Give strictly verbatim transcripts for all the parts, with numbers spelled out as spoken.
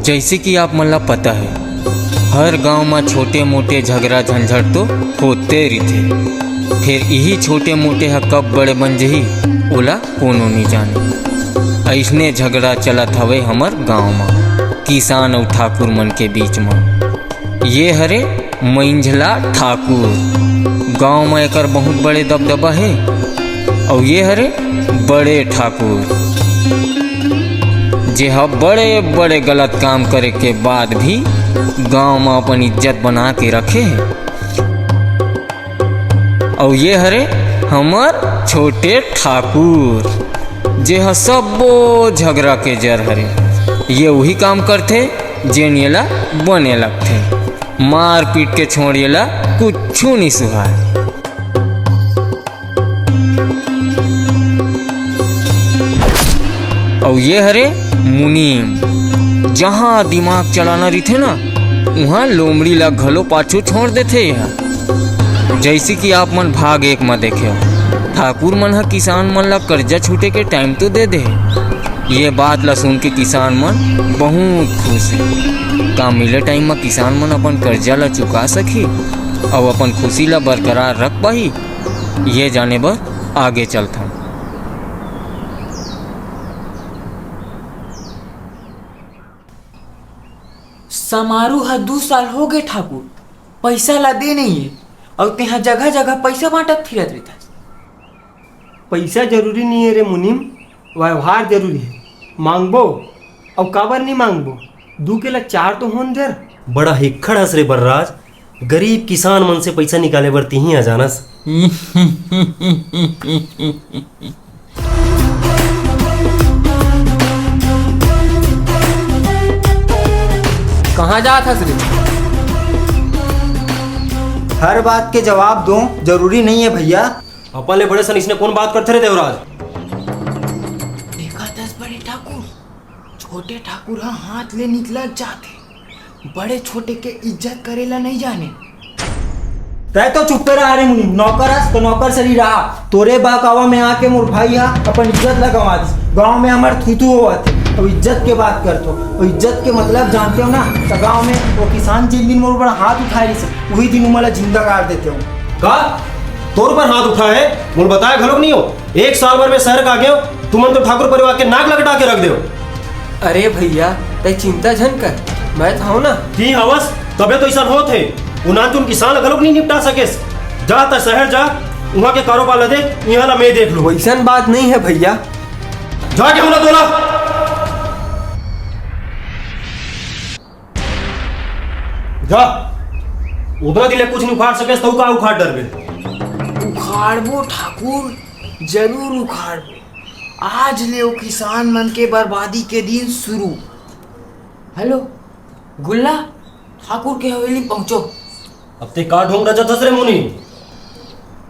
जइसे कि आप मन ला पता हे, हर गांव म छोटे-मोटे झगरा झंझट तो होते रहिथे। फेर इही छोटे-मोटे ह कब बड़े बन जही, ओला कोनो नइ जाने। अइसने झगरा चलत हवय हमर गांव म, किसान अउ ठाकुर मन के बीच म। ये हरे मंझला ठाकुर, गांव म एकर बहुत बड़े दबदबा हे। अउ ये हरे बड़े ठाकुर, जे ह बड़े-बड़े गलत काम करे के बाद भी गांव म अपन इज्जत बना के रखे हे। अउ ये हरे हमर छोटे ठाकुर, जे ह सब्बो झगरा के जर हरे। ये उही काम करथे, जेन येला बने लगथे। मार पीट के छोड़ येला कुछु नइ सुहाय। अउ ये हरे मुनीम, जहां दिमाग चलाना रहिथे ना, उहां लोमड़ी ला घलो पाछू छोड़ देथे ये ह। जइसे कि आप मन भाग एक म देखे हो, ठाकुर मन ह किसान मन ला कर्जा छूटे के टाइम तो दे दे हे। ये बात ला सुन के किसान मन बहुत खुश हे। का मिले टाइम म किसान मन अपन कर्जा ला चुका सकही अउ अपन खुशी ला बरकरार रख पाही? ये जाने बर आगे चलथन। समारू ह दू साल हो गे ठाकुर, पइसा ला दे नइये, अउ तेंहा जगह-जगह पइसा बांटत फिरत रहिथस। पइसा जरूरी नइये रे मुनीम, व्यवहार जरूरी हे। मांगबो, अउ काबर नइ मांगबो? दू के ला चार तो होन दे। बड़ा हेक्खड़ हस रे बलराज, गरीब किसान मन से पइसा निकाले बर तिही आ जानस। कहाँ जात हस रे? हर बात के जवाब दो, जरूरी नइये भइया। अपन ले बड़े सन इसने कौन बात करथे रे देवराज? देखत हस बड़े ठाकुर, छोटे ठाकुर ह हाथ ले निकलत जाथे, बड़े छोटे के इज्जत करे ला नइ जाने। तै तो चुप्पे रहा रे मुनीम, नौकर हस तो नौकर सरी रहा। तोरे बहकावा में आके मोर भाई ह अपन इज्जत ला गंवा दिस। गांव में हमर थू-थू होवत हे, अउ इज्जत के बात करथो, अउ इज्जत के मतलब जानते हो ना, त गांव में वो किसान जिन दिन मोर ऊपर हाथ उठाए रहिस, उही दिन उमन ला जिंदा गाड़ देते हो। का? तोर ऊपर हाथ उठाए हे? मोला बताए घलोक नइ हो। एक साल बर मैं शहर का गेंव, तुमन तो ठाकुर परिवार के नाक लकटा के रख देव। अरे भइया, तै चिंता झन कर, मैं तो हंव ना। ती हवस, तभे तो अइसन होत हे। वो नानचुन किसान ला घलोक नइ निपटा सकेस। जा तै शहर जा, उहां के कारोबार ला देख, इहां ला मैं देख लूं। वइसन बात नइ हे भइया। जा केहेंव ना तोला। जा, उतना दिन ले कुछ नइ उखाड़ सकेस, तहूं का उखाड़ डरबे? उखाड़बो ठाकुर, जरूर उखाड़बो। आज ले ओ किसान मन के बर्बादी के दिन शुरू। हेलो, गुल्ला, ठाकुर के हवेली पहुंचो। अब ते का ढोंग रचत हस रे मुनीम?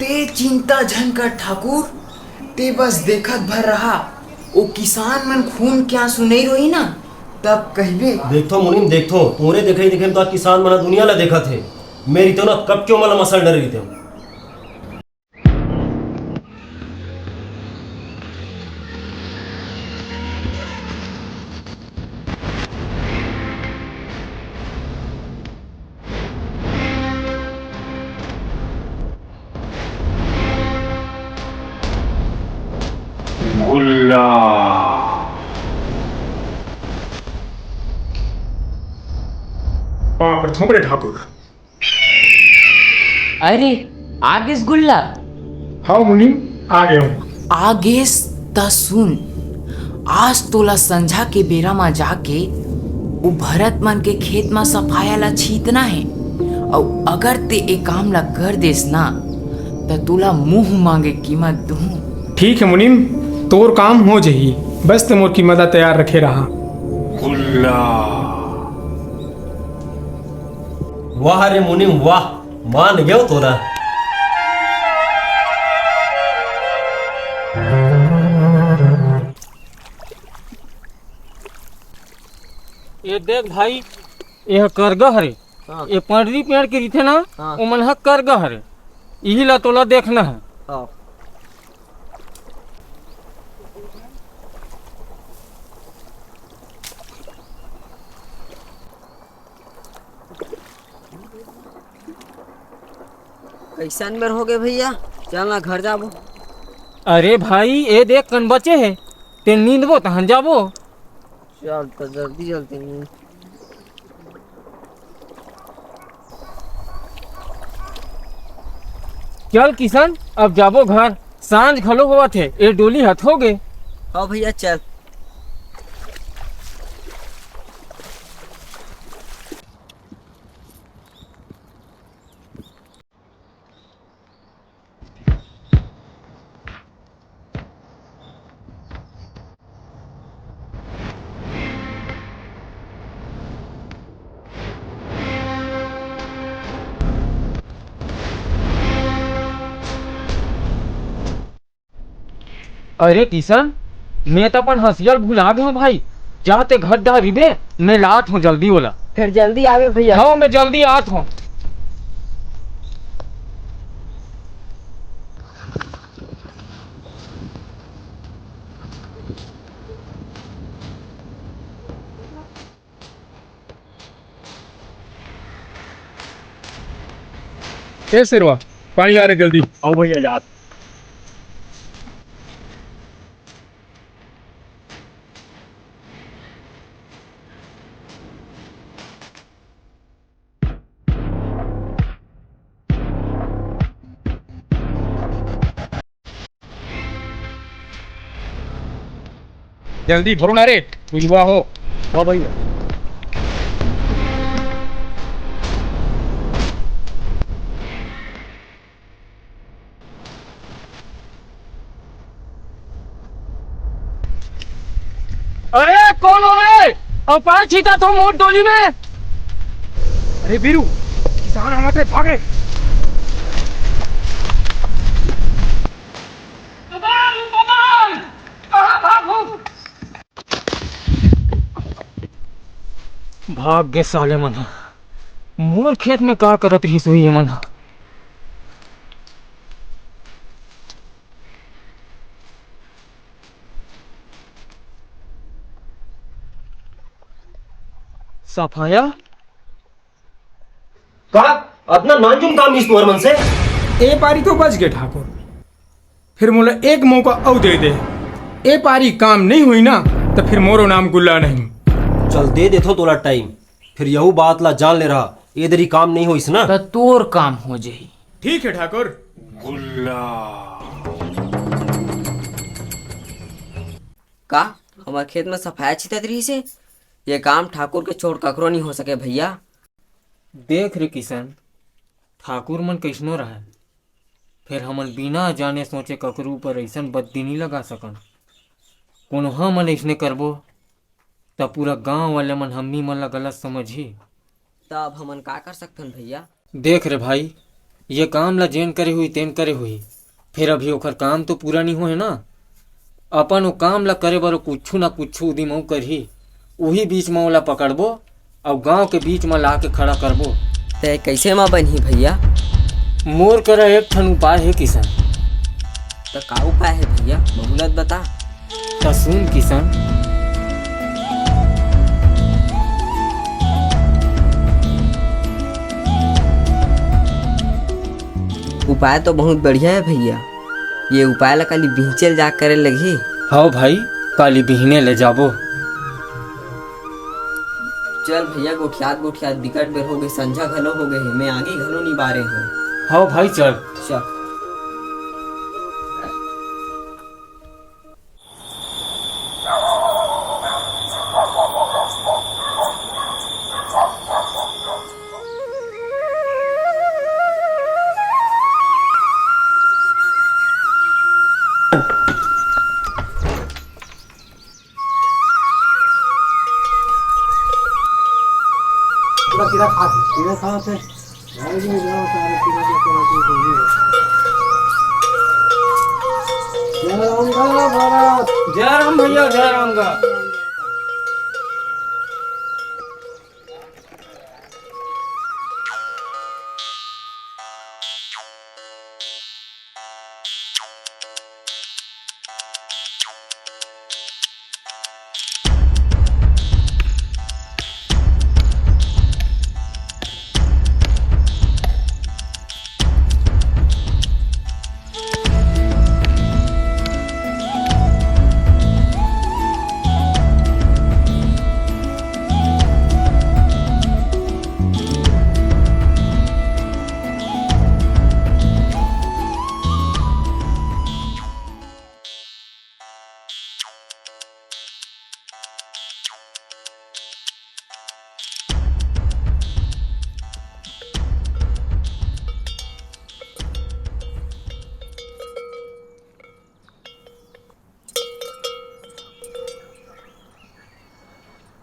ते चिंता झन कर ठाकुर, ते बस देखत भर रहा। ओ किसान मन खून के आंसू नइ रोही ना, तब कहिबे। देखथों मुनीम, देखथों, तोरे देखई देखई म तो आज किसान मन ह दुनिया ल देखत हे। मैं रहितेंव ना, कब के ओमन ल मसल डरे रहितेंव। गुल्ला। पाप रे, थोपड़े ठाकुर। अरे, आ गेस गुल्ला? हव मुनीम, आ गेंव। आ गेस त सुन, आज तोला संझा के बेरा म जाके ओ भरत मन के खेत म सफाया ला छीतना हे, अउ अगर ते ए काम ला कर देस ना, त तोला मुंह मांगे कीमत दूहूं। ठीक हे मुनीम, तोर काम हो जही, बस ते मोर कीमत ला तैयार रखे रहा। गुल्ला। वाह रे मुनीम वाह, मान गेंव तोला। ये देख भाई, ये ह करगा हरे। हाँ। ये पंडरी पेड़ के रहिथे ना, हाँ। ओमन ह करगा हरे। इही ला तोला देखना हे। हाँ। कैसन बेर हो गए भैया, चल ना घर जाबो। अरे भाई, ए देख कन बचे हे, ते नींदबो तहन जाबो। चल तो जल्दी जल्दी नींद। चल किशन, अब जाबो घर, सांझ घलो होवत हे, ए डोली हथ हो गे। हाँ भैया चल। अरे किशन, मैं तो अपन हंसिया ल भुला गे हूँ भाई। जा ते घर डारी बे, मैं लात हूँ जल्दी ओला। फिर जल्दी आवे भैया। हाँ, मैं जल्दी आत हूँ। ए शेरवा, पानी ला रे जल्दी। आओ भैया जात। जल्दी भरो ना रे, मिलवा हो। हाँ भैया। अरे कौन हो रे? अउ पानी छीटा तो मोर डोली में। अरे बीरू, किसान आमत रे, भाग रे। कमाल, कमाल। कहाँ भागू? भाग गे साले मन ह। मोर खेत में का करत रिहिस होही ये मन ह? सफाया? का? अतना नानचुन काम इस तोर मन से? ए पारी तो बच गे ठाकुर, फिर मोला एक मौका अउ दे दे। ए पारी काम नहीं हुई ना, तो फिर मोरो नाम गुल्ला नहीं। चल दे देथो तोला टाइम, फिर यहू बात ला जान ले रहा, ए दरी काम नहीं होइस ना। त तोर काम हो जाही। ठीक है ठाकुर। गुल्ला। का हमर खेत में सफाया छितत रहिस हे? ये काम ठाकुर के छोड़ ककरो नहीं हो सके भैया। देख रे किशन, ठाकुर मन कइसनो रहय, फेर हमन बिना जाने सोचे ककरो ऊपर अइसन बद्दी नी लगा सकन। कोनो हमन अइसने करबो, त पूरा गांव वाले मन हमनी मन ला गलत समझही। त अब हमन का कर सकथन भैया? देख रे भाई, ये काम ला जेन करे हुई तेन करे हुई, फेर अभी ओखर काम तो पूरा नी होए ना। अपन ओ काम ला करे बर ओ कुछु ना कुछु उदिम अउ करही। उही बीच म ओला पकड़बो अउ गांव के बीच म ला के खड़ा करबो। ते कइसे म बनही भैया? मोर करा एक ठन उपाय हे किशन। त का उपाय हे भैया, बहुलत बता। त सुन किशन, उपाय तो बहुत बढ़िया हे भैया। ये उपाय ला काली बिहने ले जा करे लगही। हव भाई, काली बिहने ले जाबो। चल भैया, गोठियात गोठियात बिकट बेर हो गे, संझा घलो हो गे हे, मैं आगी घलो नी बारे हूँ। हव भाई चल। चल। पूरा कीड़ा खा थे, कीड़ा खा थे। भाई जी, जाओ, सारे कीड़ा के खा थे, जय राम का भारत। जय राम भैया, जय राम का।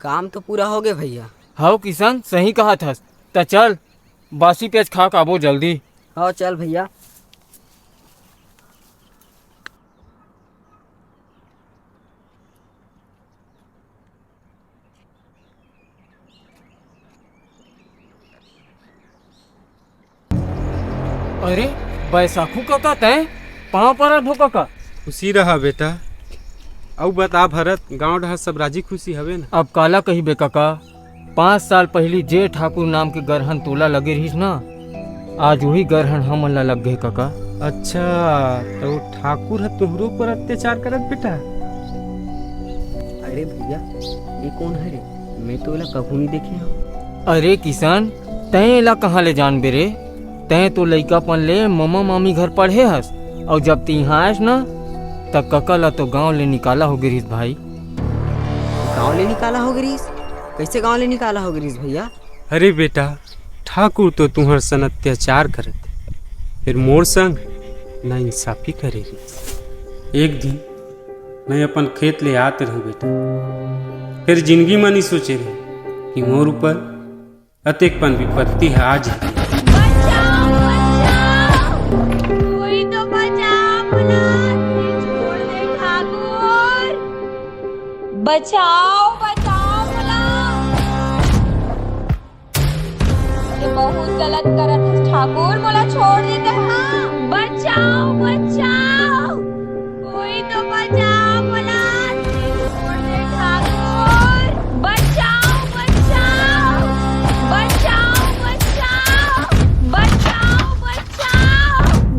काम तो पूरा होगे भैया। हव किसन, सही कहत हस। त चल, बासी पेज खा के आबो जल्दी। हव, चल भैया। अरे, बैसाखू कका, तैं? पाँव परत हों कका। खुशी रहा बेटा। अउ बता भरत, गांव डहर सब राजी खुशी हवे ना? अब काला कहिबे कका, पाँच साल पहिली जे ठाकुर नाम के गरहन तोला लगे रहिस ना, आज उही गरहन हमन ला लग गे कका। अच्छा, त वो ठाकुर ह तोहरो ऊपर अत्याचार करत बेटा? अरे भैया, ये कोन हरे? मैं तो एला कभू नहीं देखे हूँ। अरे किसन, तैं एला कहाँ ले जानबे रे? तैं तो लइकापन ले ममा मामी घर पढ़े हस, अउ जब तैं इहाँ आयस ना, त कका ला तो गांव ले निकाला हो गे रिहिस भाई। गांव ले निकाला हो गे रिहिस? कइसे गांव ले निकाला हो गे रिहिस भैया? अरे बेटा, ठाकुर तो तुंहर सन अत्याचार करत हे, फेर मोर संग नाइंसाफी करे रिहिस। एक दिन मैं अपन खेत ले आत रहूं बेटा, फेर जिंदगी म नी सोचे रहूं कि मोर ऊपर अतेक पन विपत्ति ह आ जाही। बचाओ, बचाओ, कोई तो बचाओ, मोला छोड़ दे ठाकुर। बचाओ, बचाओ मोला। ये बहुत गलत करत हस ठाकुर, मोला छोड़ दे तैं हा। बचाओ, बचाओ, कोई तो बचाओ मोला, छोड़ दे ठाकुर। बचाओ, बचाओ, बचाओ, बचाओ, बचाओ, बचाओ,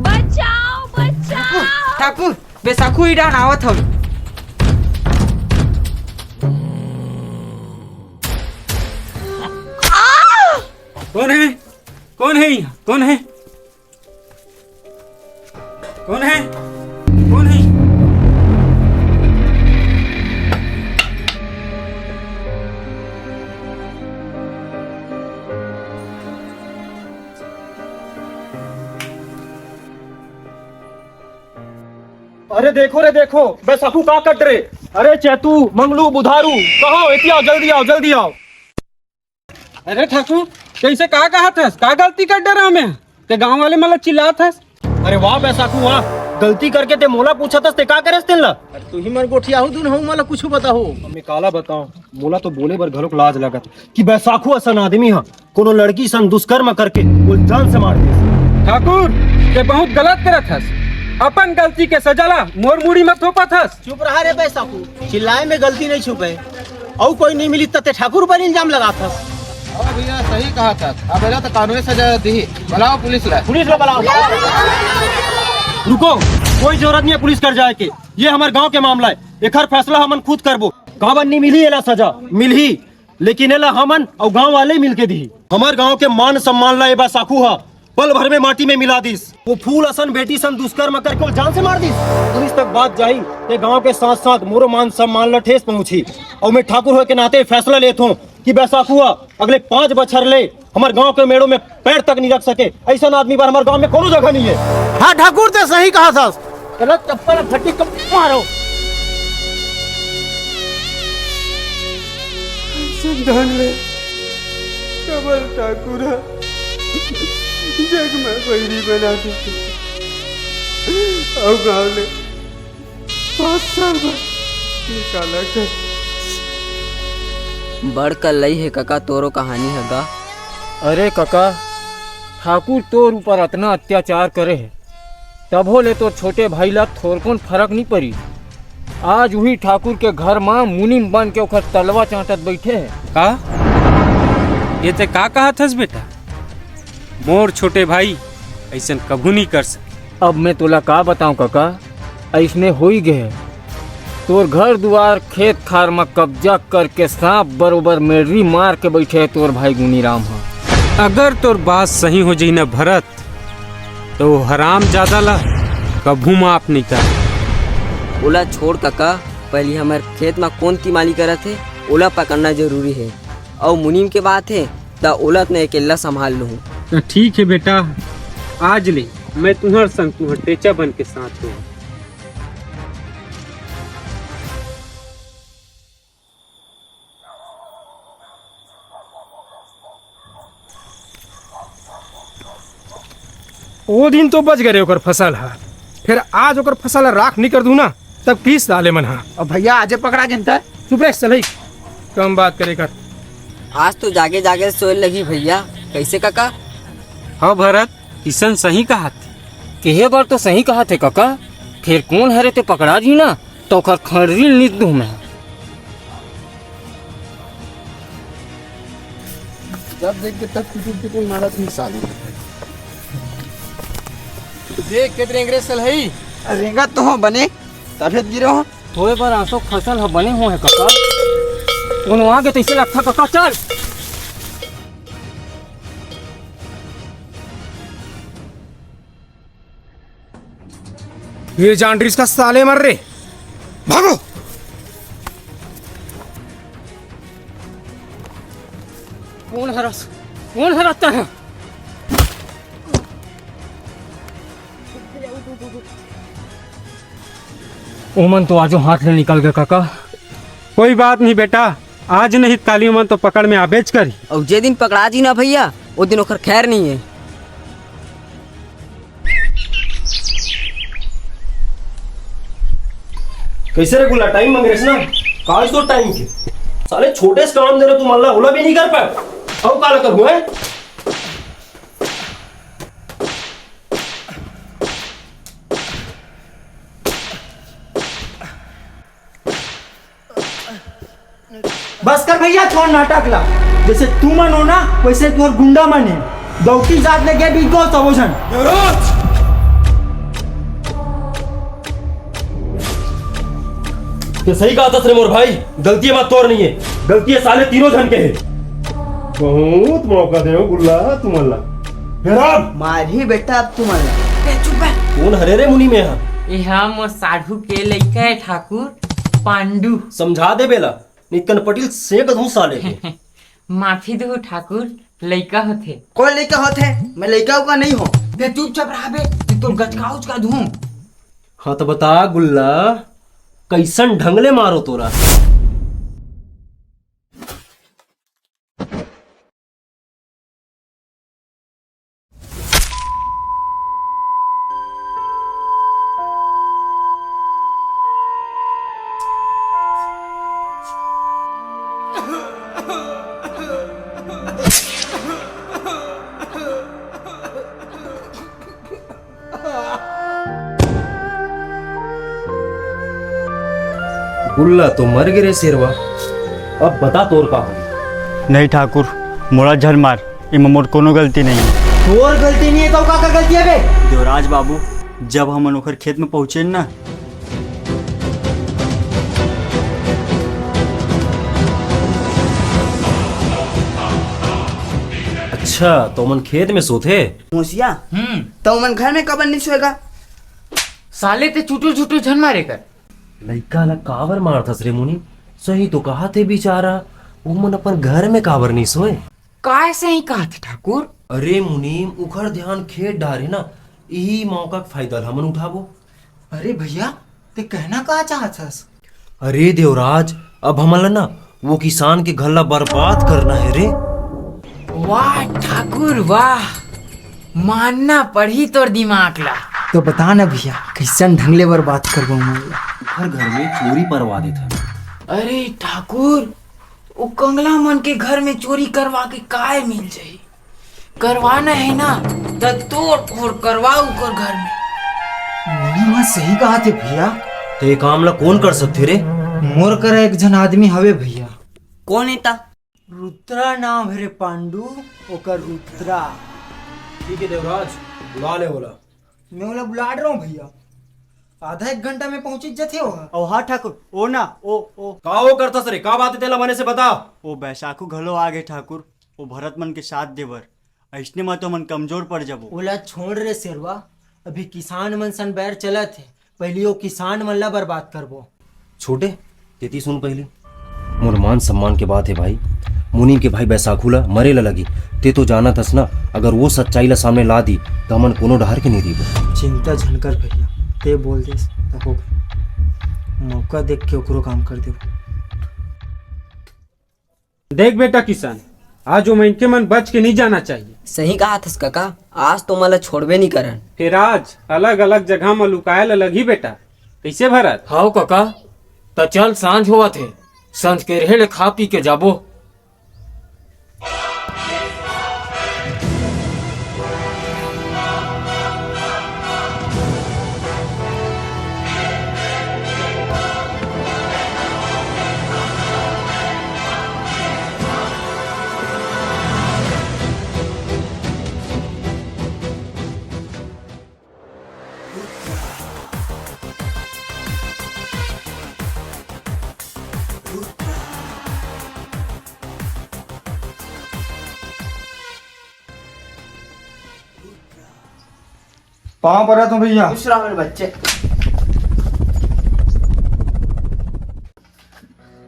बचाओ, बचाओ। ठाकुर, बैसाखू, ई डाहन आवत हवे। कोन हे? कोन हे इहाँ? कोन हे? कोन हे? कोन हे? अरे देखो रे, देखो, बैसाखू का कट रे। अरे चैतू, मंगलू, बुधारू, कहाँ हो? एती आओ, जल्दी आओ, जल्दी आओ। अरे ठाकुर, कइसे का कहत हस? का गलती कर डरा मैं? ते गांव वाले मन ला चिल्लात हस? अरे वाह बैसाखू वाह, गलती करके ते मोला पूछत हस, ते का करेस तेन ला? अरे तू ही मर गोठियाहू दुन हूँ, मोला कुछ बताहू। अब मैं काला बताऊं, मोला तो बोले बर घलोक लाज लगत कि बैसाखू असन आदमी हा कोनो लड़की संग दुष्कर्म करके वो जान से मार दिस। ठाकुर, ते बहुत गलत करत हस। अपन गलती के सजा ला मोर मुड़ी म थोपत हस। चुप रहा रे बैसाखू, चिल्लाए में गलती नहीं छुपे। अउ कोई नहीं मिली त ते ठाकुर पर इल्जाम लगात हस। हाँ भैया, सही कहत हस। अब एला तो कानूनी सजा दिही। बुलाओ पुलिस ला। पुलिस ला बुलाओ। रुको, कोई जरूरत नहीं है पुलिस कर जाए के। ये हमर गांव के मामला है, एखर फैसला हमन खुद करबो। काबर नहीं मिली एला सजा? मिलही, लेकिन एला हमन अउ गांव वाले मिलके दिही। हमर गांव के मान सम्मान ला ए बैसाखू हा पल भर में माटी में मिला दिस। वो फूल असन बेटी सन दुष्कर्म करके वो जान से मार दिस। पुलिस तक बात जाही, ते गांव के साथ साथ मोरो मान सम्मान ला ठेस पहुंची। अउ मैं ठाकुर होए के नाते फैसला लेत हूँ कि बैसाखू हा अगले पांच बछर ले हमर गांव के मेड़ो में पैर तक नहीं रख सके। अइसन आदमी बर हमर गांव में कोनो जगह नहीं है। हाँ ठाकुर, ते सही कहत हस। गलत चप्पल फटी कब मारो। संधान ले कमल ठाकुर ह जग में बैरी बना दे अउ गांव ले पाँच साल बाद निकाला कर। बड़ कल्लई हे कका तोरो कहानी ह गा। अरे कका, ठाकुर तोर ऊपर अतना अत्याचार करे हे, तभो ले तोर छोटे भाई ला थोरकोन फरक नी परी। आज उही ठाकुर के घर मा मुनीम बन के ओखर तलवा चांटत बइठे हे। का? ये ते का कहत हस बेटा? मोर छोटे भाई अइसन कभू नी कर सके। अब मैं तोला का बताऊं कका, अइसने होई गे हे। तोर घर दुआर, खेत खार म कब्जा करके सांप बरोबर मेड़री मार के बइठे हे तोर भाई गुनीराम ह। अगर तोर बात सही हो जही न भरत, त वो हरामजादा ला कभू माफ नइ कर। ओला छोड़ कका, पहिली हमर खेत म कोन तिमाली करत हे, ओला पकड़ना जरूरी हे। अउ मुनीम के बात हे, त ओला त मैं अकेल्ला संभाल लूहूं। त ठीक हे बेटा, आज ले मैं तुंहर संग तुंहर टेचा बन के साथ हूं। ओ दिन तो बच गए ओकर फसल ह, फिर आज ओकर फसल ह राख नहीं कर दूं ना, तब किस साले मन ह। अब भैया, आजे पकड़ा गिनता है। चुप रह, चल ही, कम बात करे कर। आज तो जागे जागे सोए लगी भैया। कैसे काका? हाँ भरत, किशन सही कहा थे। केहे बर तो सही कहा थे काका, फिर कौन हरे ते पकड़ा जी ना, तो ओकर खड़री नीत दूं मैं। जब देख के तब किसी किसी मारत नहीं साली। देख के तेरे अंग्रेज सल है। रेंगा तो हो बने, तबे गिरो हो। थोड़े बार आंसू फसल ह बने हुए हैं काका। कोनो आगे तैसे लगता काका, चल। ये जान रिस का साले मर रे। भागो। कौन हरस? कौन हरस तें? ओमन तो आजो हाथ ले निकल गए काका। कोई बात नहीं बेटा, आज नहीं काली ओमन तो पकड़ में आबेच करी। अउ जे दिन पकड़ा जी ना भैया, ओ दिन ओकर खैर नहीं है। कैसे रे गुल्ला, टाइम मांग रहे ना? काज तो टाइम के। साले छोटे से काम दे रहे तुम, अल्लाह होला भी नहीं कर पाए। अब काला करूँ है? बस कर भैया, तोर नाटक ला। जैसे तू मन हो ना, वैसे तोर गुंडा मन है। दौकी जात ले गे बिगो सबो झन। देवराज! ते सही कहा था रे मोर भाई, गलती मत तोर नहीं है, गलती है साले तीनों झन के है। बहुत मौका दे हो गुल्ला तुमन ला। देवराज! मार ही बेटा अब तुमन ला। ए, चुप बे। कौन हरे रे मुनि में हा? ए हा मोर साढ़ू के लइका है ठाकुर पांडू। समझा दे बेला। निकन पटेल सेक दूं साले के। माफी दो ठाकुर, लइका होथे। कोई लइका होथे? मैं लइका उका नहीं हो। ते चुपचाप रह बे, ते तोर गचका उचका धूम। हाँ तो बता गुल्ला, कैसन ढंग ले मारो तोरा? गुल्ला तो मर गे रे शेरवा, अब बता तोर का होही? नहीं ठाकुर, मोला झन मार, एमा मोर कोनो गलती नहीं है। तोर गलती नहीं है तो काकर गलती है बे? देवराज बाबू, जब हमन ओखर खेत में पहुंचे ना, अच्छा, तो ओमन खेत में सोथे? मोसिया, हम्म। तो ओमन घर में कबर नहीं सोएगा? साले ते चुटू चुटू झन मारे कर। लइका ला काबर मारथस रे मुनीम? सही तो कहा थे बिचारा, ओमन अपन घर में काबर नहीं सोए? काय सही कहा थे ठाकुर? अरे मुनीम, उखर ध्यान खेत डारे ना, इही मौका के फायदा ला हमन उठाबो। अरे भैया, ते कहना का चाहत हस? अरे देवराज, अब हमन ला ना वो किसान के घर ला बर्बाद करना है रे। वाह ठाकुर वाह, मानना पड़ही तोर दिमाग ला। तो बता ना भैया, कैसन ढंग ले बर्बाद करबो हमन ला? हर घर में चोरी परवा देथे। अरे ठाकुर, वो कंगला मन के घर में चोरी करवा के काय मिल जाही? करवाना है ना, त तोड़ फोड़ करवा ओकर घर में। मुनीम सही कहा थे भैया। तो ये काम ला कौन कर सकथे रे? मोर करा एक झन आदमी हवे भैया। कौन है ता? रुद्रा नाम है रे पांडू, ओकर रुद्रा। ठीक है देवराज, बुला ले ओला। मैं ओला बुला रहा हूँ भैया, आधा एक घंटा में पहुंच जथे ओहा। ओ हाँ ठाकुर, ओ ना, ओ, ओ। का ओ करथस रे, का बात है तेला बने से बता। ओ बैसाखू घलो आ गे ठाकुर, ओ भरत मन के साथ देबर। अइसने म तो हमन कमजोर पड़ जबो। ओला छोड़ रे शेरवा, अभी किसान मन सन बैर चलत हे, पहिली ओ किसान मन ला बर्बाद करबो। छोटे, तेती सुन पहिली, मोर मान सम्मान के बात हे भाई, मुनीम के भाई बैसाखू ला मरे ला लगी, ते तो जानत हस ना, अगर वो सच्चाई ला सामने ला दी, त हमन कोनो डहर के नहीं रहिबो। चिंता झन कर भैया, ते बोल देस, त हो गए। मौका देख के ओकरो काम कर देबो। देख बेटा किशन, आज वो मनखे मन बच के नहीं जाना चाहिए। सही कहा थस कका, आज तो मला छोड़बे नहीं करन। फिर आज अलग-अलग जगह म लुकाए ल लगही बेटा। कइसे भरत? हाव कका, त चल सांझ होवत हे, संझ के रेहे ले खा पी के जाबो। पाँव परत हूँ भैया। खुश रहो मेरे बच्चे।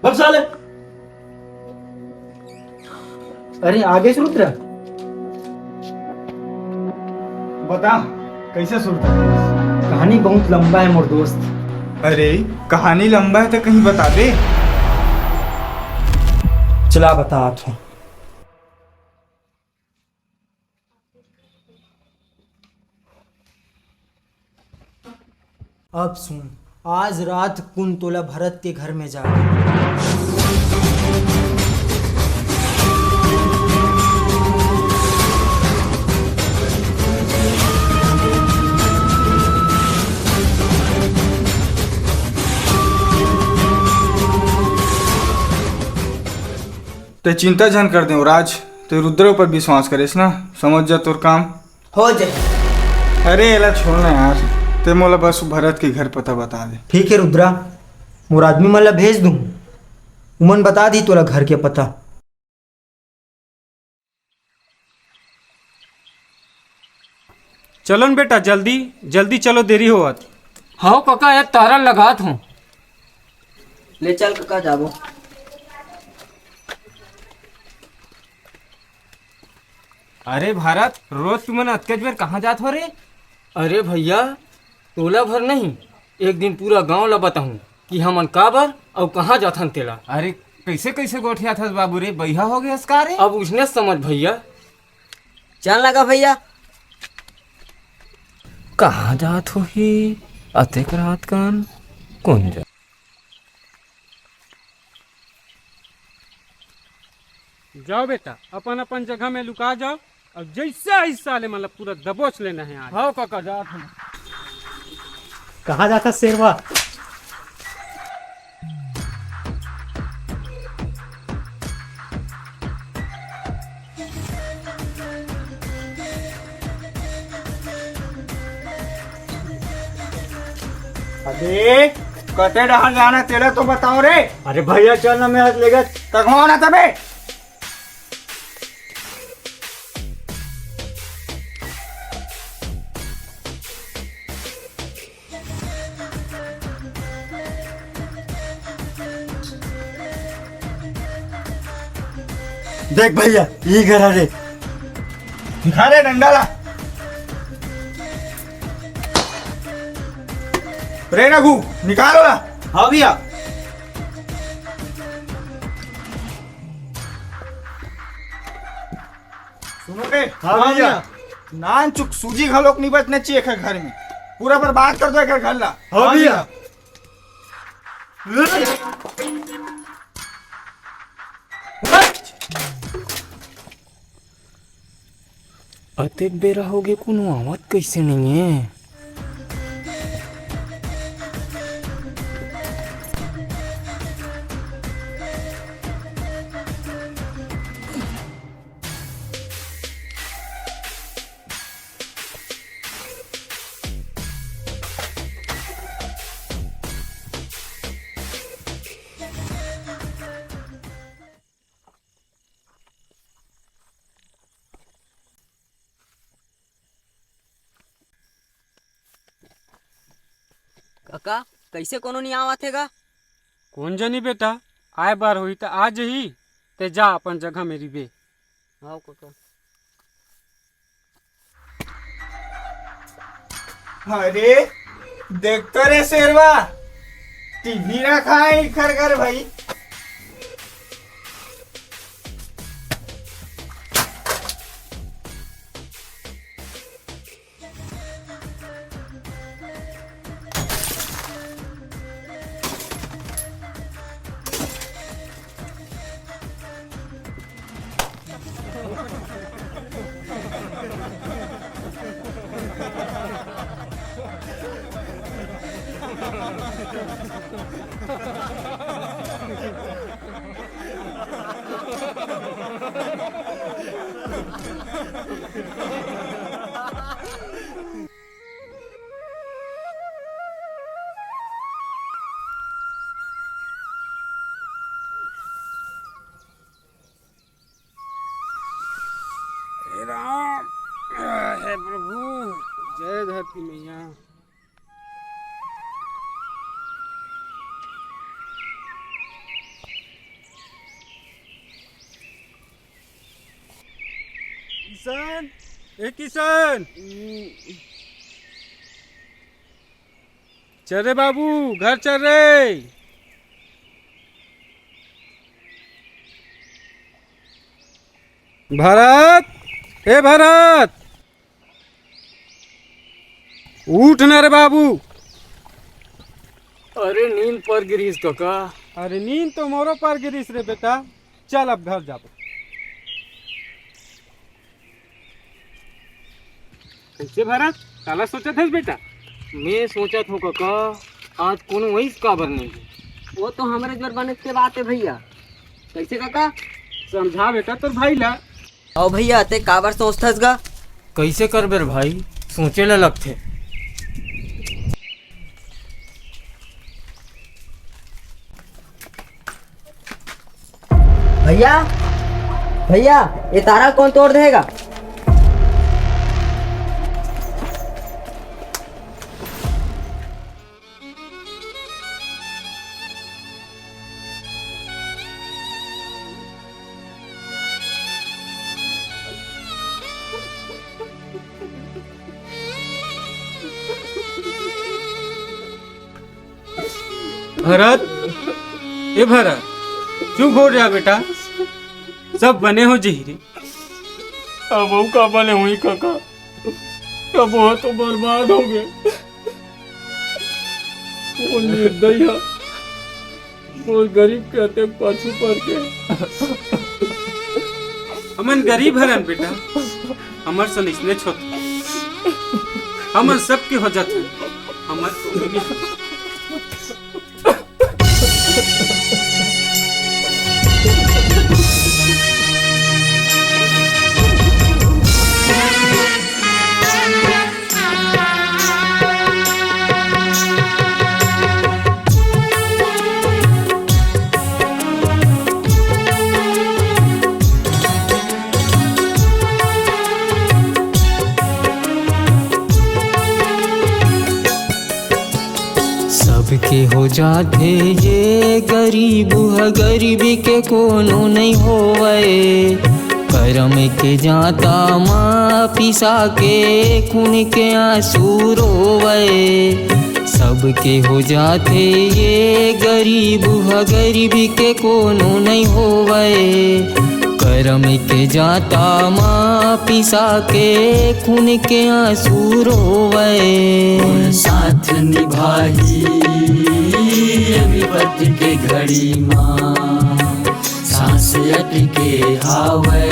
बस साले। अरे, आगे से रुद्र। बता, कैसे सुरता करिस? कहानी बहुत लंबा है मोर दोस्त। अरे, कहानी लंबा है तो कहीं बता दे। चला, बतात हूँ। अब सुन, आज रात कुन तोला भरत के घर में जाके ते चिंता झन कर देवराज, ते रुद्र ऊपर विश्वास करेस ना, समझ जा तोर काम। हो जाए। अरे, एला छोड़ ना यार, ते मोला बस भरत के घर पता बता दे। ठीक है रुद्रा, मोर आदमी मन ला भेज दूँ, उमन बता दी तोला घर के पता। चलो न बेटा, जल्दी, जल्दी चलो, देरी होवत। हव कका, एक तारा लगात हूँ। ले चल कका, जाबो। अरे भारत, रोज तुमन अतकेच बेर कहाँ जात हो रे? अरे भैया, तोला भर नहीं, एक दिन पूरा गांव ला बताहूँ कि हमन काबर अउ कहाँ जाथन तेला। अरे, कैसे कैसे गोठियाथस बाबू रे, बइहा हो गयस का रे? अब उसने समझ भैया। चल लगा भैया। कहाँ जात होही अतेक रात कन? कौन जा जाओ बेटा, अपन अपन जगह में लुका जाओ, अउ जइसे आही साले मन ला पूरा दबोच लेना हे आज। हव कका, जात हन। कहाँ जाथस शेरवा? अबे, कते डहर जाना तेला तो बताओ रे। अरे भैया, चल ना, मैं आज लेगा। तक हो ना तबे। देख भैया, ये घर है रे। दिखा रे डंडा ला। रे रघु, निकालो ला। हाँ भैया। सुनो रे। हाँ भैया। नान चुक सूजी घलोक नहीं बचना चाहिए एकर घर में। पूरा बर्बाद कर दो एकर घर ला। हाँ भैया। अतेक बेरा होगे, कोनो आवत कइसे नइये? कका, कइसे कोनो नइ आवत हे गा? कोन जनी बेटा, आए बार होही त आ जही, ते जा अपन जगह में रिबे। हाँ कका। अरे, देख तो रे शेरवा, टीवी रखा है इखर घर भाई। हे राम, हे प्रभु। जय धरती मैया। किशन, ए किशन, चल रे बाबू, घर चल रे। भरत, ए भरत, उठ ना रे बाबू। अरे नींद पर गिरीस कका। अरे नींद तो मोरो पर गिरीस रे बेटा। चल अब घर जाबो। कैसे भरत, काला सोचत हस बेटा? मैं सोचत हूँ कका, आज कोनो वइस काबर नहीं है। वो तो हमरे जोर बने के बात है भैया। कैसे कका? समझा बेटा तोर भाई ला। अउ भैया, ते काबर सोचथस गा? कइसे करबे रे भाई, सोचे ल लगथे। भैया, भैया, ये तारा कोन तोड़ देगा? भरत, ए भरत, चुप हो जा बेटा, सब बने हो जही रे। अब अउ का बने होही कका, अब वो तो बर्बाद हो गए। वो निर्दयी ह, वो गरीब के अतेक पाछू पड़ के। हमन गरीब हरन बेटा, हमर सन इसने छोट, हमन सबके हो जाथे, हमर तो नहीं। सबके हो जाथे ये गरीब ह, गरीबी के कोनो नइ होवय। करम के जांता म पिसा के खून के आंसू रोवय। सबके हो जाथे ये गरीब ह, गरीबी के कोनो नइ होवय। करम के जांता म पिसा के खून के आंसू रोवय। मोर साथ निभाही ये विपत के घड़ी मा, सांस अटके हावय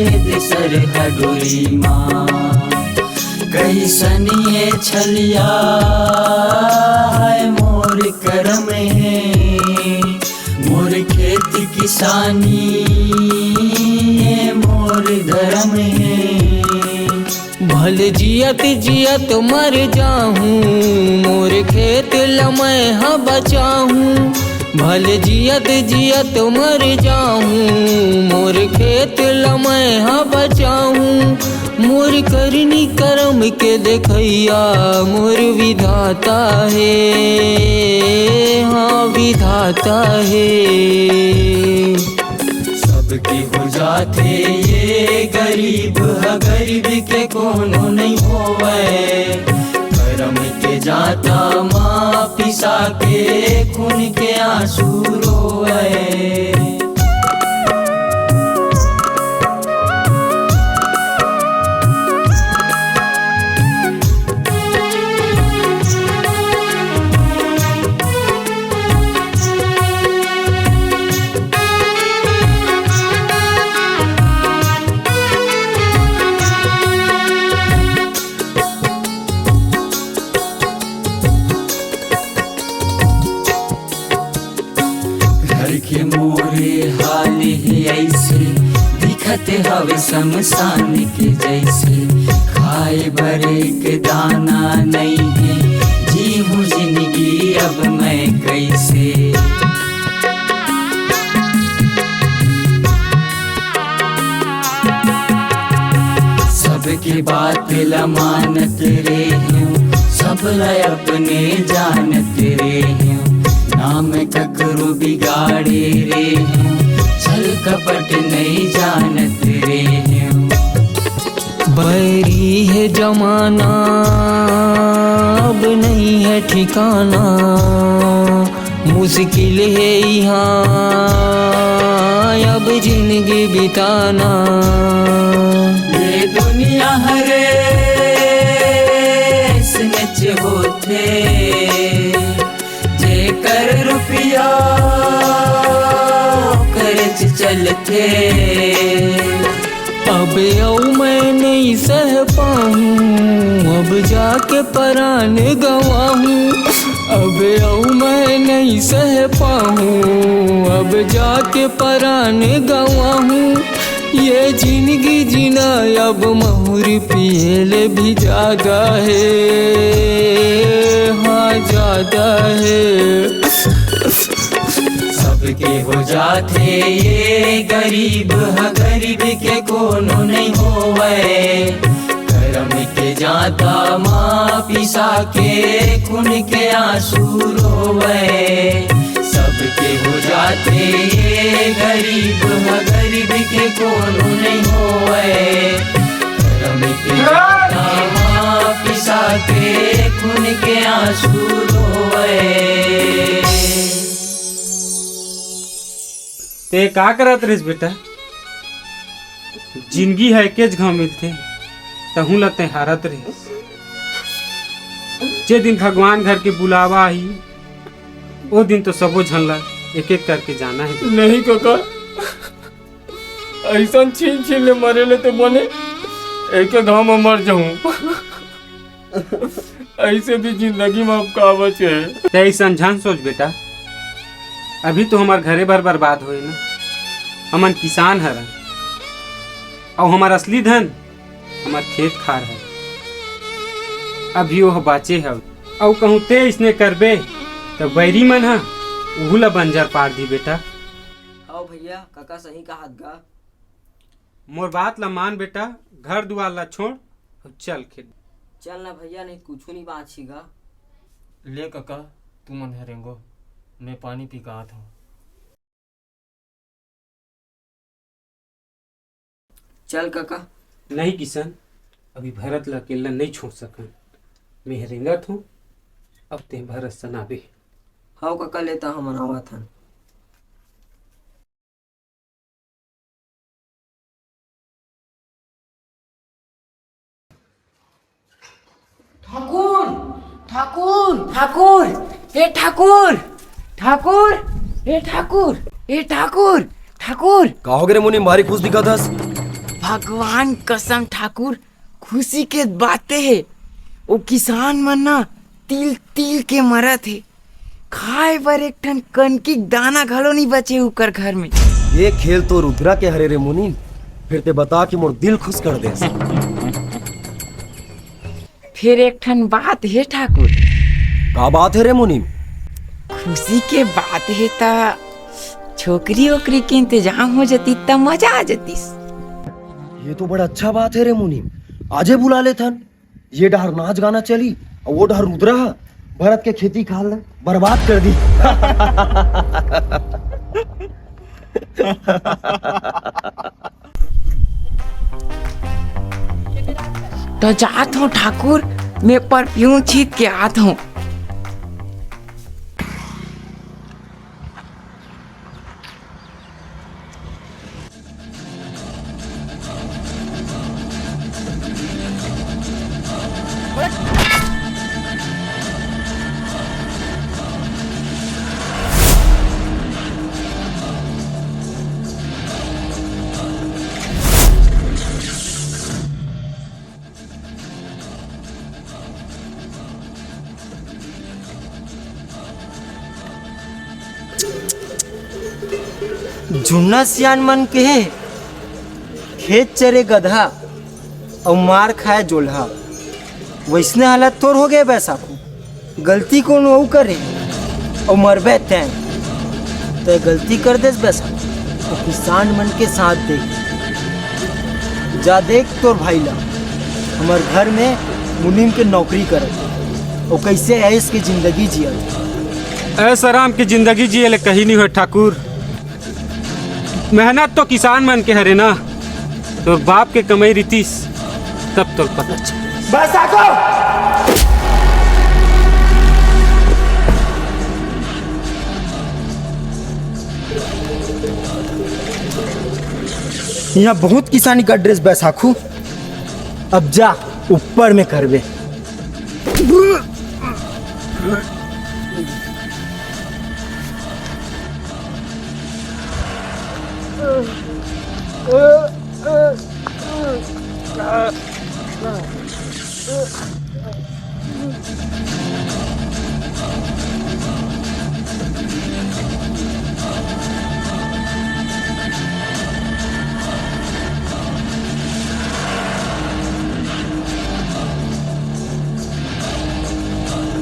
ये देसर ह डोरी मा। कइसन ये छलिया हाय मोर करम हे, मोर खेत किसानी हे मोर धरम हे। भल जियत जियत मर जाहूँ, मोर खेत ल मैं ह बचाहूँ। भल जियत जियत मर जाहूँ, मोर खेत ल मैं ह बचाहूँ। मोर करनी करम के देखइया मोर विधाता हे, हाँ विधाता हे। सबके हो जाथे ये गरीब ह, गरीब के कोनो नइ होवय। करम के जांता म पिसा के खून के आंसू रोवय। के मोरे हाल हे ऐसे, दिखत हवे शमशान के जैसे। खाए बर एक दाना नइ हे, जीहूँ जिंदगी अब मैं कैसे। सबके बात ला मानत रेहेंव, सब ला अपने जानत रेहेंव। नाम ककरो बिगाड़े रेहेंव, छल कपट नइ जानत रेहेंव। बैरी हे जमाना, अब नइ हे ठिकाना। मुश्किल हे इहाँ अब जिंदगी बिताना। ये दुनिया हरे सनच होथे, जेकर रुपया ओकरेच चलथे। अब अउ मैं नइ सह पाहूँ, अब जाके परान गंवाहूँ। अब अउ मैं नइ सह पाहूँ, अब जाके परान गंवाहूँ। ये जिंदगी जीना अब महुरी पिए ले भी जादा हे, हाँ, जादा हे। सबके हो जाथे ये, गरीब ह गरीब के कोनो नइ होवय। करम के जांता म पिसा के खून के आंसू रोवय। सबके हो जाथे ये, गरीब ह गरीब के कोनो नइ होवय। करम के जांता म पिसा के खून के आंसू रोवय। ते का करत रहिस बेटा? जिंदगी ह एकेच घांव मिलथे, तहूं ल ते हारत रहिस। जे दिन भगवान घर के बुलावा आही, ओ दिन तो सबो झन ल एक-एक करके जाना हे। नहीं कका, अइसन छीन-छीन ले मरे ले ते बने एके घांव म मर जाहूं। अइसे भी जिंदगी म अब का बचे हे? ते अइसन झन सोच बेटा, अभी तो हमर घरे भर बर्बाद होए ना। हमन किसान हरन, अउ हमर असली धन हमर खेत खार हर। अभी ओह बाचे हव, अउ कहूं ते अइसने करबे, त बैरी मन ह उहू ल बंजर पार दी बेटा। हव भैया, कका सही कहत गा। मोर बात ल मान बेटा, घर दुआर ल छोड़ अउ चल खेत। चल ना भैया, नहीं कुछू नहीं बांची गा। ले कका, तुमन ह रेंगो, मैं पानी पी के आत हंव। चल कका। नहीं किशन, अभी भरत ल अकेल्ला नहीं छोड़ सकन। मैं ह रेंगत हंव, अब तें भरत सन आबे। हव कका, ले त हमन आवत हन। ठाकुर, ठाकुर, ठाकुर, हे ठाकुर, ठाकुर, हे ठाकुर, हे ठाकुर, ठाकुर। का होगे रे मुनीम, भारी खुश दिखत हस? भगवान कसम ठाकुर, खुशी के बाते हे। ओ किसान मन ना तिल तिल के मरत हे, खाए बर एक ठन कनकी के दाना घलो नइ बचे उकर घर में। ये खेल तो रुद्रा के हरे रे मुनीम, फिर ते बता कि मोर दिल खुश कर देस। फिर एक ठन बात हे ठाकुर। का बात हे रे मुनीम? खुशी के बात हे त छोकरी ओकरी के इंतजाम हो जतिस त मजा आ जतिस। ये तो बड़ा अच्छा बात हे रे मुनीम, आजे बुला लेथन। ये डहर नाच गाना चली, अउ वो डहर रुद्रा ह भरत के खेती खार ल बर्बाद कर दी। त जात हंव ठाकुर, मैं परफ्यूम छीत के आत हंव। जुन्ना सियान मन के हे, खेत चरे गधा अउ मार खाए जोल्हा। वइसने हालत तोर हो गे बैसाखू। गलती कोनो अउ करे अउ मरबे तैं। तैं गलती कर देस बैसाखू, अउ किसान मन के साथ दे। जा देख तोर भाई ला, हमर घर में मुनीम के नौकरी करत हे, अउ कइसे ऐश के जिंदगी जियत हे। ऐश आराम के जिंदगी जिए ले कहीं नहीं हो ठाकुर। मेहनत तो किसान मन के हरे ना, तोर बाप के कमाई रितिस, तब तोर पता चल। बैसाखू! यहाँ बहुत किसानी कर देस बैसाखू, अब जा ऊपर में करबे।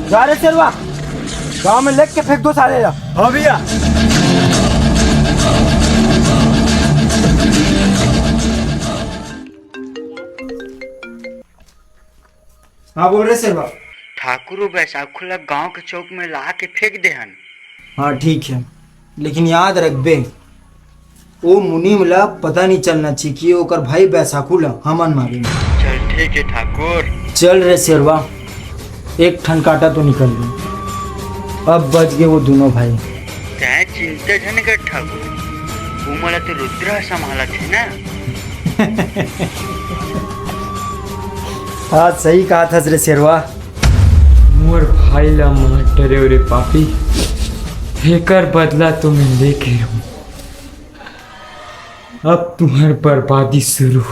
जा रे शेरवा, गांव में लेग के फेंक दो साले ला। हाँ भैया। हाँ, बोल रे शेरवा। ठाकुर, वो बैसाखू ला गांव के चौक में ला के फेंक दे हन। हाँ, ठीक है, लेकिन याद रखबे, ओ मुनीम ला पता नहीं चलना चाहिए कि ओकर भाई बैसाखू ला हमन मारे। चल, ठीक है ठाकुर। चल रे शेरवा, एक ठन कांटा तो निकल गया। अब बच गए वो दोनों भाई। तैं चिंता झन कर ठाकुर, वो मोला तो रुद्रा संभालत है ना। हाँ, सही कहा थस रे शेरवा। मोर भाई ला मार डरेव रे पापी, एकर बदला तो मैं लेके रहूं। अब तुम्हार बर्बादी शुरू।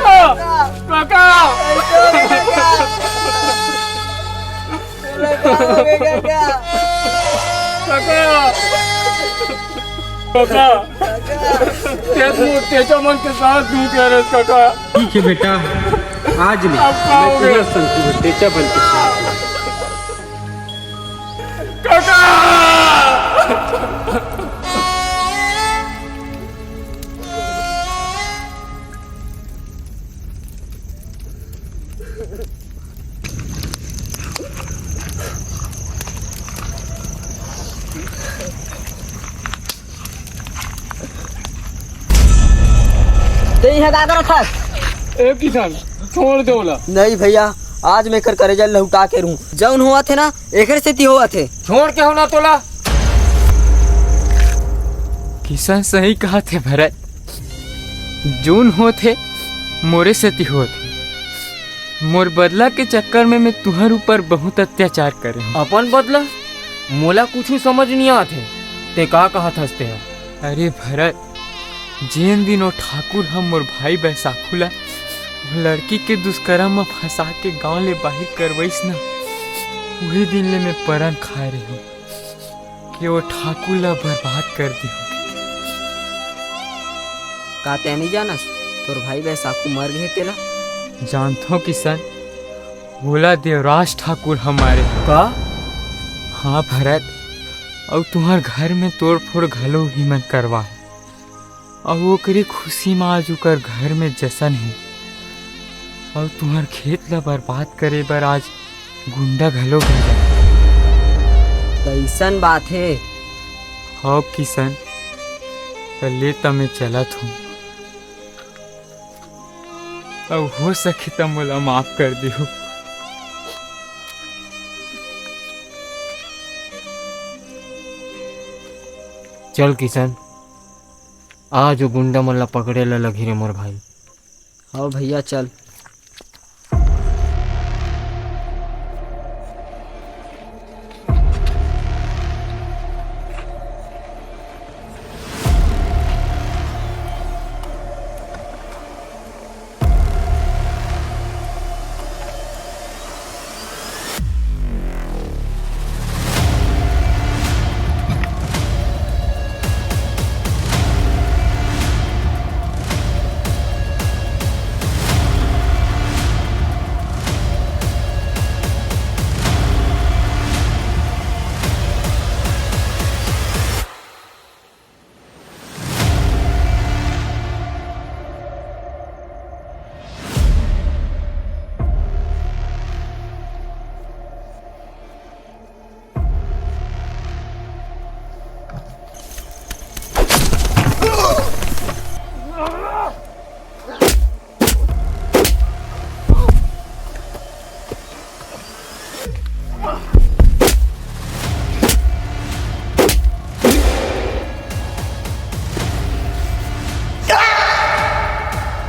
काका! काका! काका! काका! तेज, तेजा मन के साथ दूं कह रहे काका। ठीक है बेटा, आज ले। अब का हो गया? तेजा बन के साथ। काका! ते इहाँ का करत हस? ए किशन, छोड़ दे ओला। नहीं भैया, आज मैं एकर करेजा लहुटा के रहूं। जौन होवत हे ना, एकरे सेती होवत हे। छोड़ के हो ना तोला। किशन सही कहत हे भरत, जौन होत हे, मोरे सेती होत हे। मोर बदला के चक्कर में मैं तुहर ऊपर बहुत अत्याचार करे हूँ। अपन बदला? मोला कुछु समझ नहीं आत हे। ते का कहत हस ते ह? अरे भरत, जेन दिन ओ ठाकुर ह मोर भाई बैसाखू ला ओ लड़की के दुष्कर्म म फंसा के गांव ले बाहिर करवइस न, उही दिन ले मैं परन खाए रेहेंव कि ओ ठाकुर ला बर्बाद कर देहूं। का तैं नइ जानस, तोर भाई बैसाखू मर गे तेला? जानथों किशन, ओला देवराज ठाकुर ह मारे। का? हाँ भरत, अउ तुंहर घर में तोड़फोड़ घलो उही मन करवाए। अउ ओकरे खुशी म आज ओकर घर में जशन हे। अउ तुंहर खेत ल बर्बाद करे बर आज गुंडा घलो भेजा। कइसन बात हे? हव किशन, त ले त मैं चलत हूँ। अउ हो सके त मोला माफ कर देहू। चल किशन, आज ओ गुंडा मन ला पकड़े ला लगही रे मोर भाई। हव भैया, चल।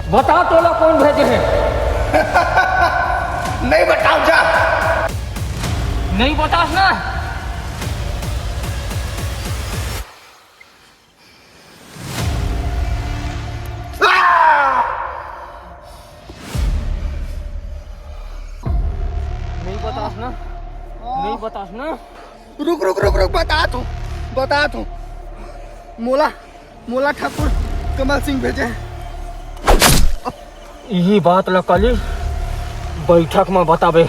बता, तोला कोन भेजे हे? नहीं बताओ जा। नहीं बतास ना? नहीं बतास ना? नहीं बतास ना? रुक, रुक, रुक, रुक, बतात हूँ, बतात हूँ। मोला, मोला ठाकुर कमल सिंह भेजे। इही बात ला काली बैठक में बताबे।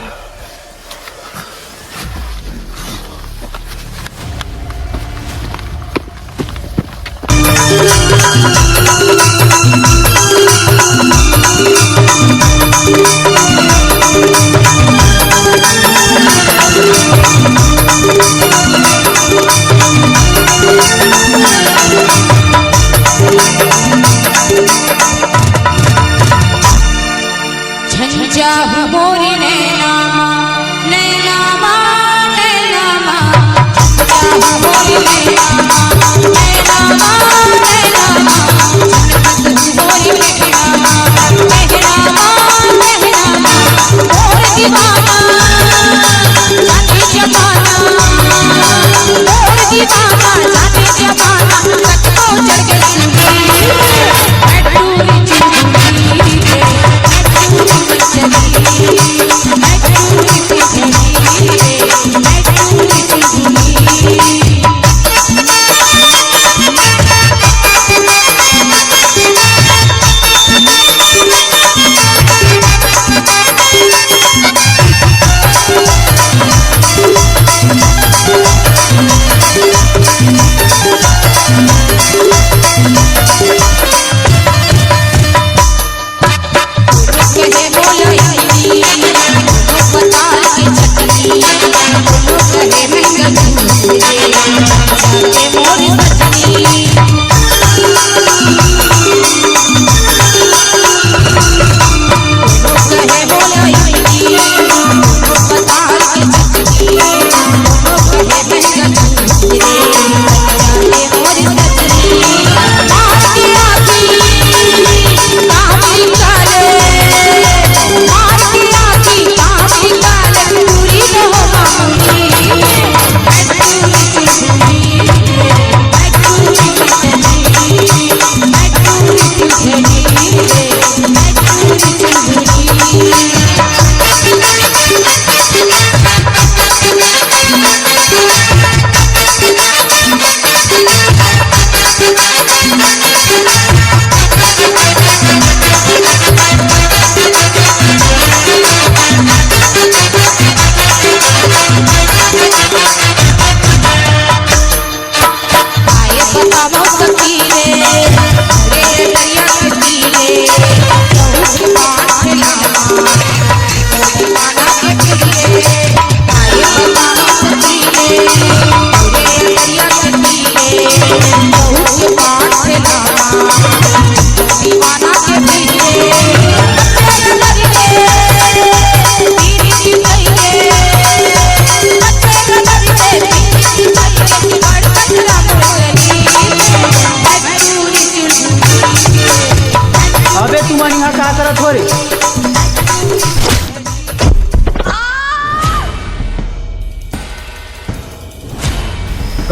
झंझा हो मोरी नैना मा, नैना मा, नैना मा। झंझा हो मोरी नैना मा, नैना मा, नैना मा। झनकत हो मोरी मेहना मा, मेहना मा, मेहना मा। मोर दीवाना, जाने जमाना। मोर दीवाना, जाने जमाना। कतको चढ़ गई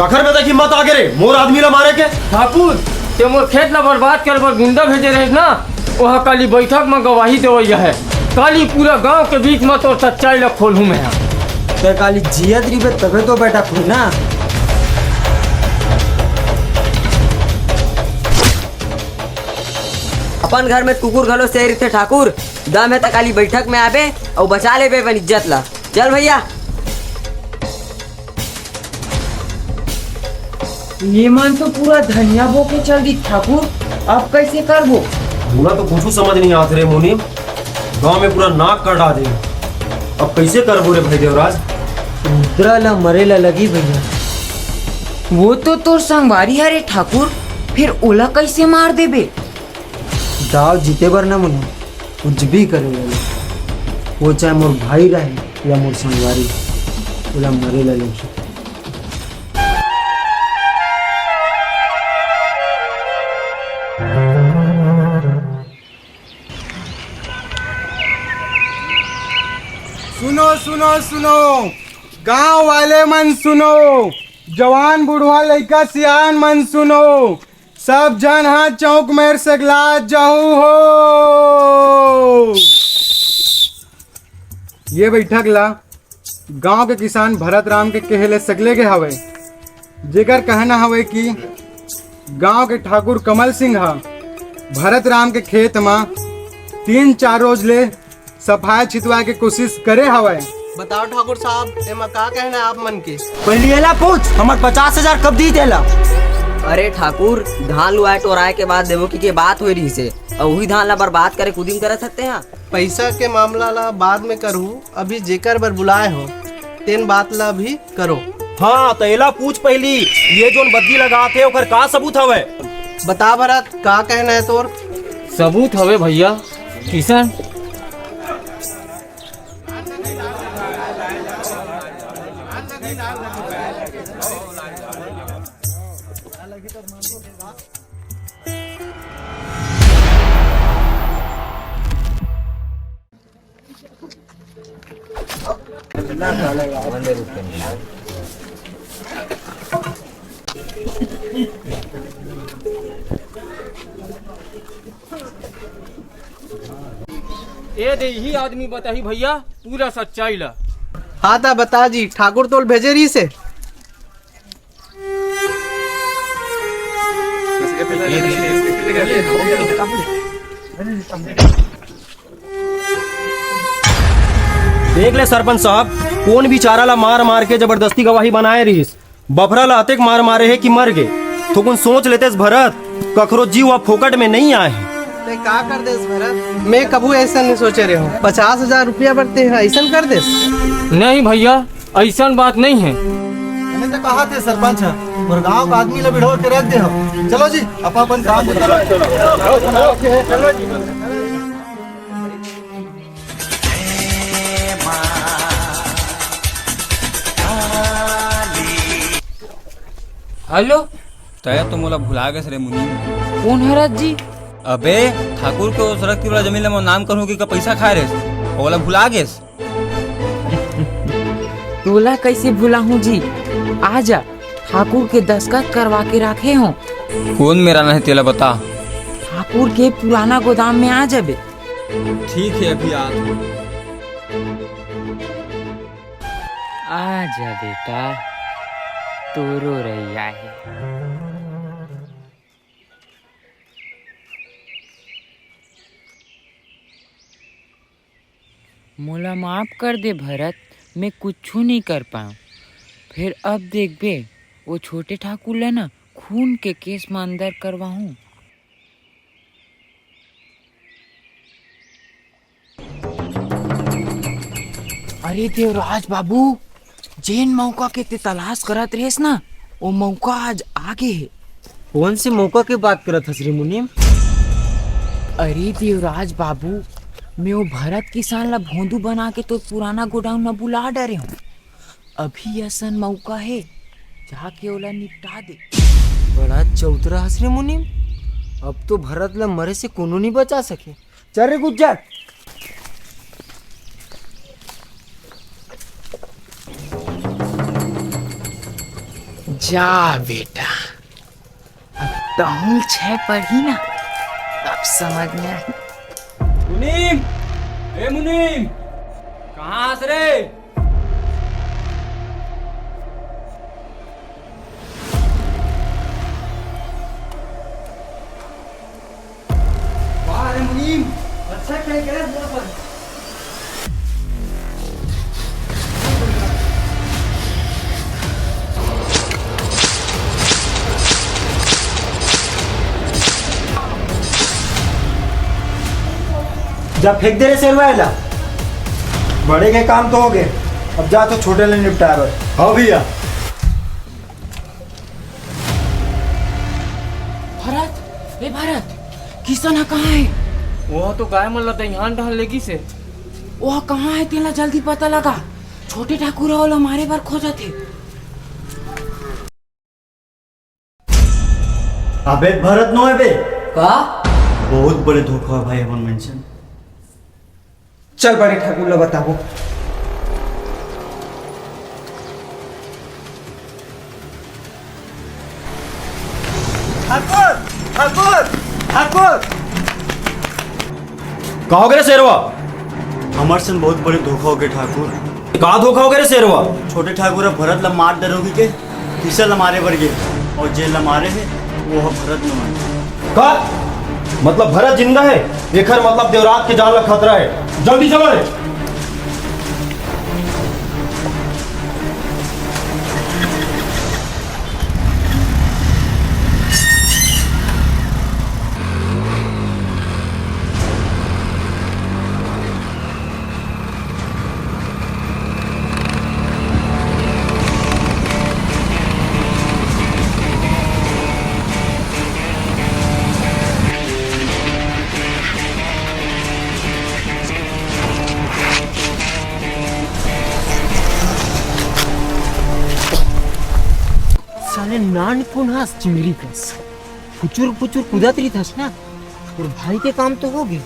अखर में तक हिम्मत आगे रे, मोर आदमी ला मारे के? ठाकुर, ते मोर खेत ला बर्बाद करे बर गुंडा भेजे रहिस ना, ओहा काली बैठक म गवाही देवइया हे। काली पूरा गांव के बीच म तोर सच्चाई ला खोलहूं मैं हा। ते काली जियत रहिबे तभे तो बैठक होही ना। अपन घर में कुकुर घलो शेर रहिथे ठाकुर, दम हे त काली बैठक में आबे अउ बचा लेबे अपन इज्जत ला। चल भैया। ये मन तो पूरा धनिया बो के चल दी ठाकुर, अब कैसे करबो? मोला तो कुछ समझ नहीं आत रे मुनीम, गांव में पूरा नाक कटा दे। अब कैसे करबो रे भाई देवराज? रुद्रा ला मरे ला लगी भैया। वो तो तोर संगवारी हरे ठाकुर, फिर ओला कैसे मार देबे? दाव जीते बर ना मुन्ना, कुछ भी करे ला लगे। वो चाहे मोर भाई रहे या मोर संगवारी, ओला मरे ला लगे। सुनो, सुनो, सुनो, गांव वाले मन सुनो, जवान बुढ़वा लइका सियान मन सुनो, सब झन हाथ चौक मेर सगला जाहू हो। ये बैठक ला गांव के किसान भरत राम के कहे ले सगले गे हवय, जेकर कहना हवय कि गांव के ठाकुर कमल सिंह ह भरत राम के खेत म तीन चार रोज ले सफाया छितवाए के कोशिश करे हवय। बताओ ठाकुर साहब, एमा का कहना है आप मन के? पहली एला पूछ, हमर पचास हजार कब दी तेला? अरे ठाकुर, धान लुआए टोराए के बाद देवो की के बात होए रहिस हे, अउ उही धान ला बर्बाद करे कुदिम करत हते हा। पैसा के मामला ला बाद में करू, अभी जेकर बर बुलाए हो, तेन बात ला भी करो। हाँ, त एला पूछ पहिली, ये जोन बद्दी लगात हे, ओकर का सबूत हवय? बता भरत, का कहना है तोर? सबूत हवे भैया, किसन। ए दे, इही आदमी बताही भैया पूरा सच्चाई ला। हाँ ता बता जी, ठाकुर तोल भेजे रहिस हे। देख ले सरपंच साहब, कोन बिचारा ला मार मार के जबरदस्ती गवाही बनाए रहिस। बफरा ला अतेक मार मारे हे कि मर गे। थोकुन सोच लेतेस भरत, कखरो जीव अब फोकट में नहीं आए हे। ते का कर देस भरत? मैं कभू ऐसा नहीं सोचे रहे हूँ। पचास हजार रुपया बर ते ह ऐसन कर देस? नहीं भैया, ऐसन बात नहीं है। मैंने तो कहा थे सरपंच ह, मोर गांव का आदमी ला बिठो के रख दे हम। चलो जी, अपन अपन काम देखो। हेलो। तय तो मोला भुला गेस रे मुनीम। कोन हरत जी? अबे, ठाकुर के ओ सड़क तीर वाला जमीन ला मोर नाम करहूं के का पैसा खाए रेस, ओला भुला गेस। तोला कैसे भुलाहूं जी? आ जा, ठाकुर के दस्खत करवा के राखे हो। कोन मेर आना हे तेला बता। ठाकुर के पुराना गोदाम में आ जाबे। ठीक है, अभी आ। आ जा बेटा, तोरो रहिया हे। मोला माफ कर दे भरत, मैं कुछू नहीं कर पाऊँ। फिर अब देखबे, वो छोटे ठाकुर ला ना खून के केस में अंदर करवाहूँ। अरे देवराज बाबू, जेन मौका के ते तलाश करत रेहेस ना, वो मौका आज आ गे हे। कौन से मौका के बात करत हस रे मुनीम? अरे देवराज बाबू, मैं वो भरत किसान ला भोंदू बना के तोर पुराना गोडाउन में बुला डरे हूँ। अभी असन मौका हे, जाके ओला निपटा दे। बड़ा चौतरा हस रे मुनीम, अब तो भरत ला मरे से कोनो नहीं बचा सके। चल रे गुज्जर। जा बेटा, अब तहूँ छै पढ़ी ना, तब समझ में आही। मुनीम, ए मुनीम, कहाँ हस रे? वाह रे मुनीम, अच्छा खेल करे पूरा पर। जा फेंक दे रे शेरवा एला। बड़े के काम तो हो गए, अब जा तो छोटे ले निपटाए बर। हाँ भैया। भरत, ए भरत, किसन ह कहाँ हे? वो तो गाय मन ला दइहान डहर लेगिस हे। वो कहाँ हे तेला जल्दी पता लगा। छोटे ठाकुर ह ओला मारे बर खोजत हे। अबे भरत नो हे बे। का? बहुत बड़े धोखा हे भाई हमन मन संग। चल बड़े ठाकुर ला बताबो। ठाकुर, ठाकुर, ठाकुर। का हो गे रे शेरवा? हमर संग बहुत बड़े धोखा हो गे ठाकुर। का धोखा हो गे रे शेरवा? छोटे ठाकुर ह भरत ला मार डरोगी के किसन ला मारे बर गे, अउ जेन ला मारे हे, वो ह भरत नोहे। का? मतलब भरत जिंदा हे? एकर मतलब देवराज के जान ला खतरा हे। जल्दी चलो रे। साले नानकुन हस चिंगरी कस। फुचुर फुचुर कूदत रहिथस ना, तोर भाई के काम तो हो गे,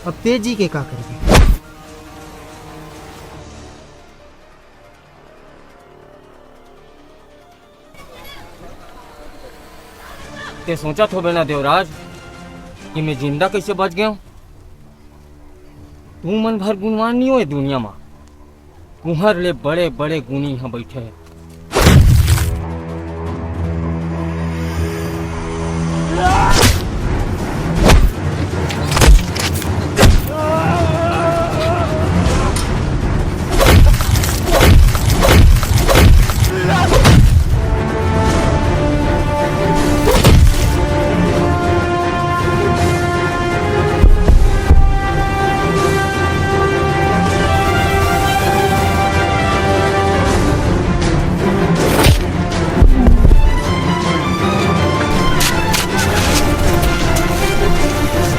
अब तें जी के का करबे? तें सोचत होबे ना देवराज कि मैं जिंदा कइसे बच गेंव? तुमन भर गुनवान नइ हो ए दुनिया म, तुंहर ले बड़े-बड़े गुनी इहां बइठे हे।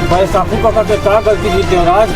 भाई साफू काका के का गलती रहिस देवराज?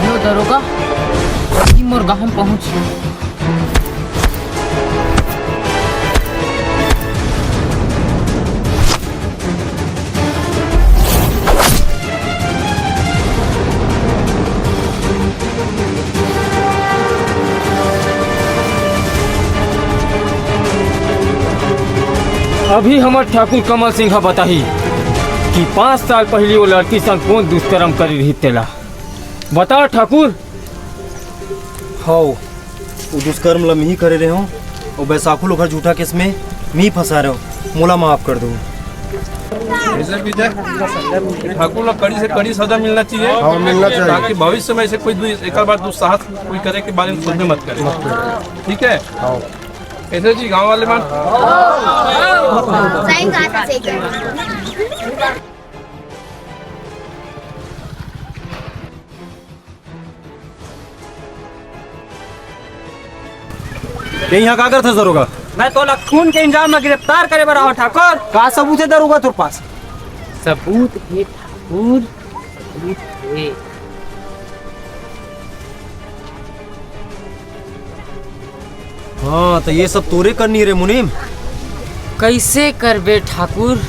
हेलो दरोगा, अभी मोर गांव में पहुंच। अभी हमर ठाकुर कमल सिंह ह बताही। कि पाँच साल पहिली वो लड़की संग कोन दुष्कर्म करे रही तेला। बता ठाकुर। हव, वो दुष्कर्म ल मिही करे रहे हूँ। वो बैसाखू लोग हर झूठा केस में मिही फंसा रहे हो, मोला माफ कर दो। ऐसे भी जाए, ठाकुर ला कड़ी से कड़ी सजा मिलना चाहिए। हाँ, मिलना चाहिए। ताकि भविष्य में ऐसे कोई दु-, एक बार दुस्साहस कोई करे के बारे में सोच भी मत करे। ठीक है? हाँ। कैसे जी गांव वाले मन? सही कहा था, सही कहा। ये यहाँ का करत हस दरोगा? मैं तोला खून के इल्जाम में गिरफ्तार करे बर आहो ठाकुर। का सबूत है दरोगा तोर पास? सबूत है ठाकुर, सबूत है। हाँ, तो ये सब तोरे करनी रे मुनीम। कैसे करबे ठाकुर?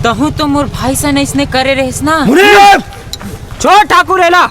तहूँ तो मोर भाई सन अइसने करे रहिस ना। मुनीम! छोड़ ठाकुर एला।